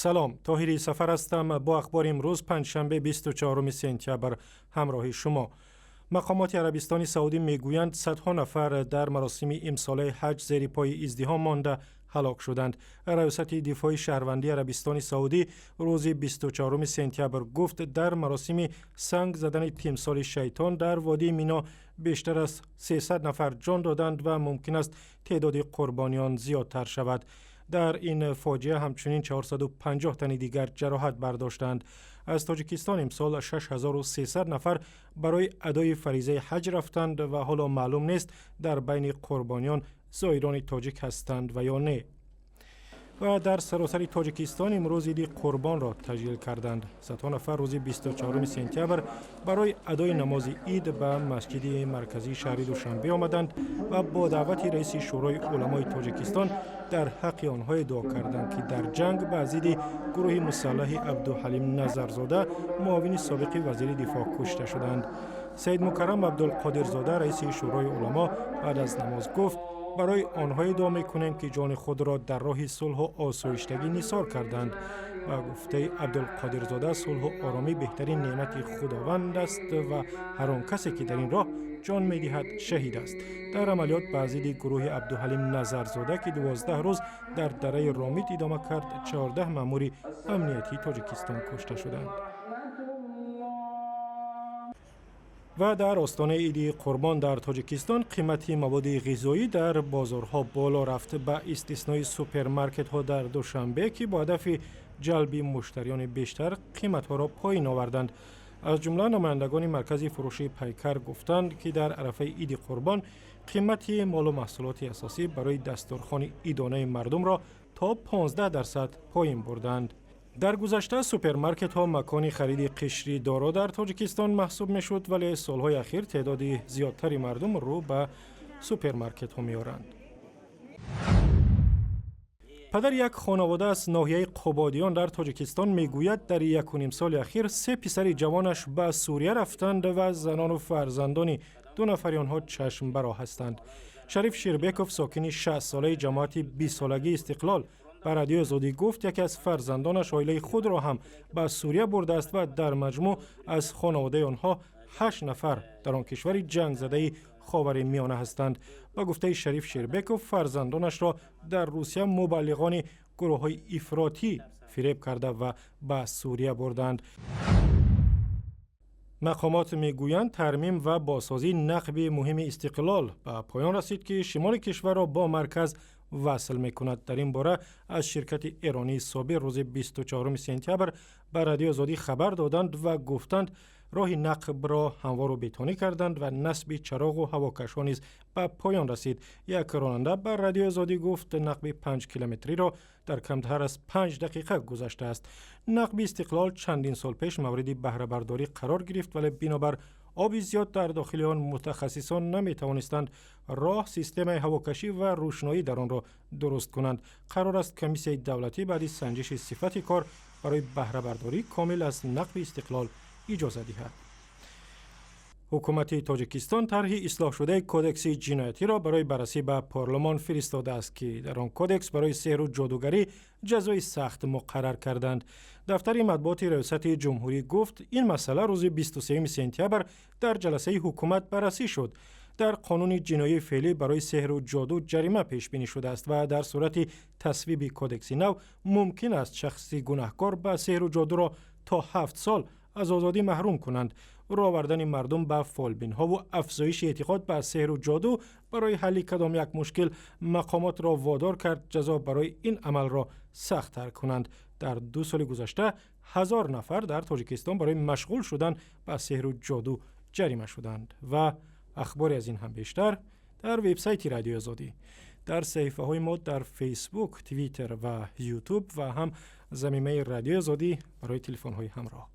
Салом, Тоҳири Сафар ҳастам. Бо ахбори имрӯз, панҷшанбе, 24 сентябр, ҳамроҳи шумо. Мақомоти Арабистони Саудӣ мегӯянд, садҳо нафар дар маросими имсолаи ҳаҷ зери пои издиҳом монда ҳалок шуданд. Раёсати дифои шаҳрвандии Арабистони Саудӣ рӯзи 24 сентябр гуфт, дар маросими санг задани тимсоли шайтон дар водии Мино бештар аз 300 нафар ҷон доданд ва мумкин аст теъдоди қурбониён зиёдтар шавад. Дар ин фоҷиа ҳамчунин 450 тани дигар ҷароҳат бардоштанд. Аз Тоҷикистон имсол 6300 нафар барои адои фаризаи ҳаҷ рафтанд ва ҳоло маълум нест, дар байни қурбониён зоирони тоҷик ҳастанд ва ё не. Ва дар саросари Тоҷикистон имрӯз Иди Қурбонро таҷлил карданд. Садҳо нафар рӯзи 24 сентябр барои адои намози ид ба масҷиди марказии шаҳри Душанбе омаданд ва бо даъвати раиси Шӯрои уламои Тоҷикистон дар ҳаққи онҳое дуо карданд, ки дар ҷанг ба зидди гурӯҳи мусаллаҳи Абдуҳалим Назарзода, муовини собиқи вазири дифоъ, кушта шуданд. Саидмукаррам Абдулқодирзода, раиси Шӯрои уламо, баъд аз намоз гуфт: «Барои онҳое дуо мекунем, ки ҷони худро дар роҳи сулҳу осоиштагӣ нисор карданд». Ба гуфтаи Абдулқодирзода, сулҳу оромӣ беҳтарин неъмати Худованд аст ва ҳар он касе, ки дар ин роҳ ҷон медиҳад, шаҳид аст. Дар амалиёт ба зидди гурӯҳи Абдуҳалим Назарзода, ки 12 рӯз дар дараи Ромит идома кард, 14 маъмури амниятии Тоҷикистон кушта шуданд. Ва дар остонаи Иди Қурбон дар Тоҷикистон қимати маводи ғизоӣ дар бозорҳо боло рафт, ба истиснои супермаркетҳо дар Душанбе, ки бо ҳадафи ҷалби муштариёни бештар қиматҳоро поин оварданд. Аз ҷумла намояндагони маркази фурӯши Пайкар гуфтанд, ки дар арафаи Иди Қурбон қимати молу маҳсулоти асосӣ барои дастурхони идонаи мардумро то 15% поин бурданд. Дар гузашта супермаркетҳо макони хариди қишри доро дар Тоҷикистон маҳсуб мешуд, вале солҳои ахир теъдоди зиёдтари мардум рӯ ба супермаркетҳо меоранд. Падари як хонавода аз ноҳияи Қубодиён дар Тоҷикистон мегӯяд, дар якуним соли ахир се писари ҷавонаш ба Сурия рафтанд ва занону фарзандони ду нафари онҳо чашмбароҳ ҳастанд. Шариф Ширбеков, сокини 60-солаи ҷамоати бистсолагии Истиқлол, ба Радиои Озодӣ гуфт, яке аз фарзандонаш оилаи худро ҳам ба Сурия бурдааст ва дар маҷмӯъ аз хонаводаи онҳо ҳашт нафар дар он кишвари ҷангзадаи Ховари Миёна ҳастанд. Ба гуфтаи Шариф Шербеков, фарзандонашро дар Русия мубаллиғони гурӯҳҳои ифротӣ фиреб карда ва ба Сурия бурданд. Мақомот мегӯянд, тармим ва бозсозии нақби муҳими Истиқлол ба поён расид, ки шимоли кишварро бо марказ васл мекунад. Дар ин бора аз ширкати эронии Собир рӯзи 24 сентябр ба Радиои Озодӣ хабар доданд ва гуфтанд, роҳи нақбро ҳамвору бетонӣ карданд ва насби чароғу ҳавокашҳо низ ба поён расид. Як ронанда ба Радиои Озодӣ гуфт, нақби 5 километриро дар камтар аз 5 дақиқа гузаштааст. Нақби Истиқлол чандин сол пеш мавриди баҳрабардорӣ қарор гирифт, вале бинобар оби зиёд дар дохили он мутахассисон наметавонистанд роҳ, системаи ҳавокашӣ ва рӯшноӣ дар онро дуруст кунанд. Қарор аст, комиссияи давлатӣ баъди санҷиши сифати кор барои баҳрабардории комил аз нақби Истиқлол иҷоза диҳад. Ҳукумати Тоҷикистон тарҳи ислоҳшудаи Кодекси ҷиноятиро барои баррасӣ ба парлумон фиристодааст, ки дар он кодекс барои сеҳру ҷодугарӣ ҷазои сахт муқаррар карданд. Дафтари матбуоти Раёсати Ҷумҳурӣ гуфт, ин масъала рӯзи 23 сентябр дар ҷаласаи ҳукумат баррасӣ шуд. Дар қонуни ҷиноии феълӣ барои сеҳру ҷоду ҷарима пешбинӣ шудааст ва дар сурати тасвиби кодекси нав мумкин аст шахси гунаҳкор ба сеҳру ҷодуро то 7 сол аз озодӣ маҳрум кунанд. Рӯ овардани мардум ба фолбинҳову афзоиши эътиқод ба сеҳру ҷоду барои ҳалли кадом як мушкил мақомотро водор кард ҷазо барои ин амалро сахттар кунанд. Дар 2 соли гузашта 1000 нафар дар Тоҷикистон барои машғул шудан ба сеҳру ҷоду ҷарима шуданд. Ва ахбори аз ин ҳам бештар дар вебсайти Радиои Озодӣ, дар саҳифаҳои мо дар Фейсбук, Твиттер ва Ютуб ва ҳам замимаи Радиои Озодӣ барои телефонҳои ҳамроҳ.